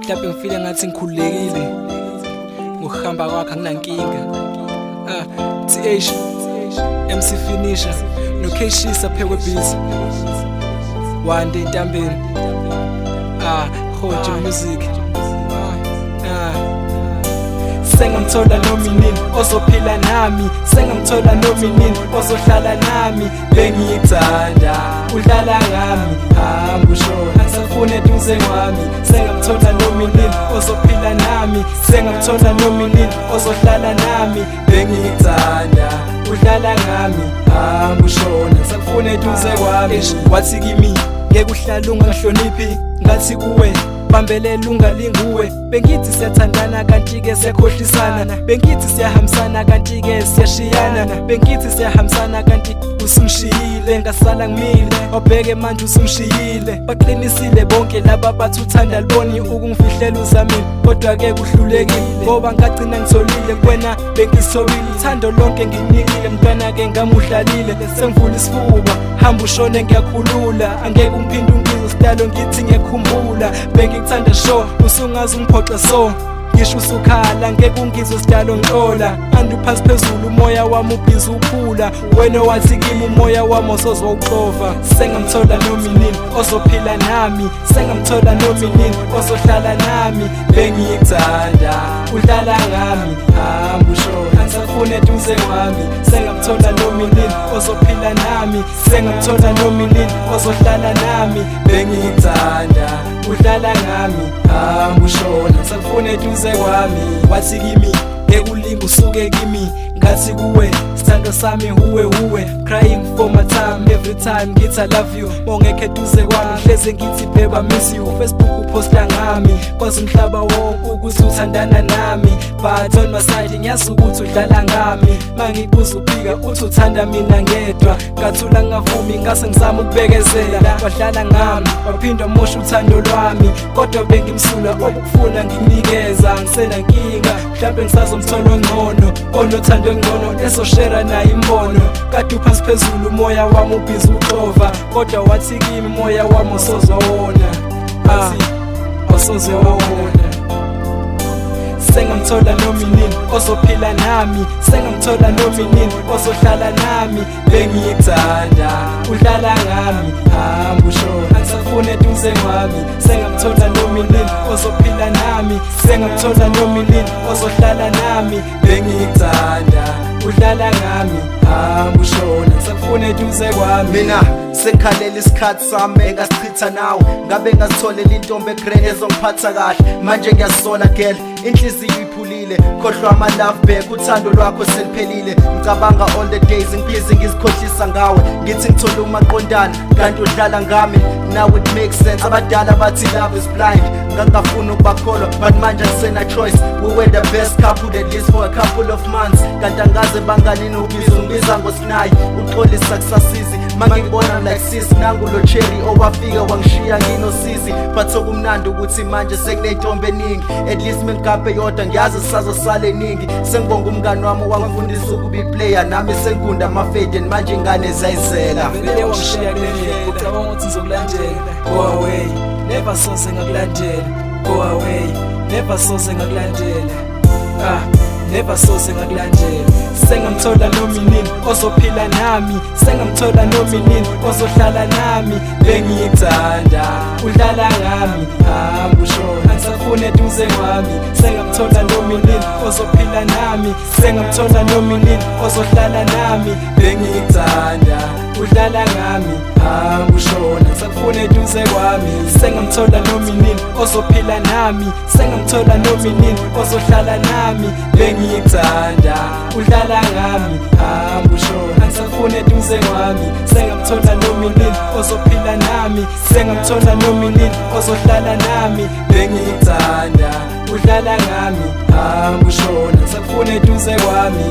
Mhlawumbe ngifile ngathi ngikhululekile ngokuhamba kwakhe, anginankinga. Ah, TH MC Finisher no Kshisa phekwe beat Wande Ntambeni. Ah, Hoje Music. Ah, sengamthola noma inini ozophila nami, sengamthola noma inini ozohlala nami. Bengikuthanda, udlala ngami, hamba ushona, angisafuni eduze kwami. Sengamthola noma inini ozophila nami, sengamthola noma inini ozohlala nami. Bengikuthanda, udlala ngami, hamba ushona, angisafuni eduze kwami. Wathi kimi ngeke uhlale ungangihloniphi, ngathi kuwe bambelela ungalinguwe. Bengithi siyathandana, kanti-ke siyakhohlisana. Bengithi siyahambisana, kanti-ke siyashiyana. Bengithi siyahambisana, kanti usungishiyile, ngasala ngimile. Wabheke manje usungishiyile. Baqinisile bonke laba bathi uthanda liboni. Ukungifihlela uzamile, kodwa-ke kuhlulekile, ngoba ngagcina ngitholile kuwena. Bengisithobile, uthando lonke nginikile, mntwana-ke ngamudlalile. Sengivula isifuba, hamba ushone, ngiyakhulula. Angeke ungiphinde ungizwe sidalo, ngithi ngiyakhumbula. Bengikuthanda sho, usungaze ungiphoxe, so ngisho usukhala ngeke ungizwe sidalo. Ngixola andi uphansi phezulu, umoya wami ubhizi uphula. Wena wathi kimi umoya wami osozowuxova. Sengamthola noma inini ozophila nami, sengamthola noma inini ozohlala nami. Bengikuthanda, udlala ngami, hamba ushona, angisafuni eduze kwami. Sengamthola noma inini ozophila nami, sengamthola noma inini ozohlala nami. Bengikuthanda, udlala ngami, hamba ushona, angisafuni eduze kwami. Wathi kimi ngeke ulinge usuke kimi, ngathi kuwe sithando sami huwe huwe. Crying for my time, every time ngithi I love you, mongekho eduze kwami hleze ngithi babe, I miss you. Facebook uposta ngami, kwazi umhlaba wonke ukuthi uthandana nami, but on my side ngiyazi ukuthi udlala ngami. Mangikubuza uphika, uthi uthanda mina ngedwa. Ngathula ngavumi, ngase ngizama ukubekezela. Wadlala ngami, waphinda mosha uthando lwami, kodwa bengimsula, obukufuna ngikunikeza. Ngisenankinga, mhlawumbe ngisazomthola ongcono, onothando engcono, esoshera naye imbono. Kade uphansi phezulu, umoya wami ubhizi uxova, kodwa wathi kimi umoya wami osozowona, athi osozowona. Sengamthola noma inini ozophila nami, sengamthola noma inini ozohlala nami. Bengikuthanda, udlala ngami, hamba ushona, angisafuni eduze kwami. Sengamthola noma inini ozophila nami, sengamthola noma inini ozohlala nami. Bengikuthanda, udlala ngami, hamba ushona, angisafuni eduze kwami. Mina sengikhalela isikhathi sami engasichitha nawe. Ngabe ngazitholela intombi egrand ezongiphatha kahle. Manje ngiyasola girl, inhliziyo iphulile. Khohlwa ama-love back, uthando lwakho seliphelile. Ngicabanga all the days ngibhizi ngizikhohlisa ngawe, ngithi ngithole umaqondana, kanti udlala ngami. Now it makes sense, abadala bathi love is blind. Ngangafuni ukubakholwa, but manje angisena choice. We were the best couple, at least for a couple of months, kanti angaze banganini. Ubhizi ungibiza ngosinayi, uxolisa kusasizi. Mangikubona like sis, nangu lo cherry owafika wangishiya nginosizi. But okumnandi ukuthi manje sekuney'ntombi eningi. At least mengigabhe yodwa, ngiyazi sisazosala eningi. Sengibonga umngani wami owangifundisa ukuba iplayer, nami sengigunda ama-fade and manje ingane ziyayizela. Vele wangishiya kule ndlela, ucabanga ukuthi ngizokulandela. Go away, never soze ngakulandela. Go away, never soze ngakulandela. Ah, never soze ngakulandela. Sengamthola noma inini ozophila nami, sengamthola noma inini ozohlala nami. Bengikuthanda, udlala ngami, hamba ushona, angisafuni eduze kwami. Sengamthola noma inini ozophila nami, sengamthola noma inini ozohlala nami. Bengikuthanda, udlala ngami, hamba ushona, angisafuni eduze kwami. Sengamthola noma inini ozophila nami, sengamthola noma inini ozohlala nami. Bengikuthanda, udlala ngami, hamba ushona, angisafuni eduze kwami. Sengamthola noma inini ozophila nami, sengamthola noma inini ozohlala nami. Bengikuthanda, udlala ngami, hamba ushona, angisafuni eduze kwami.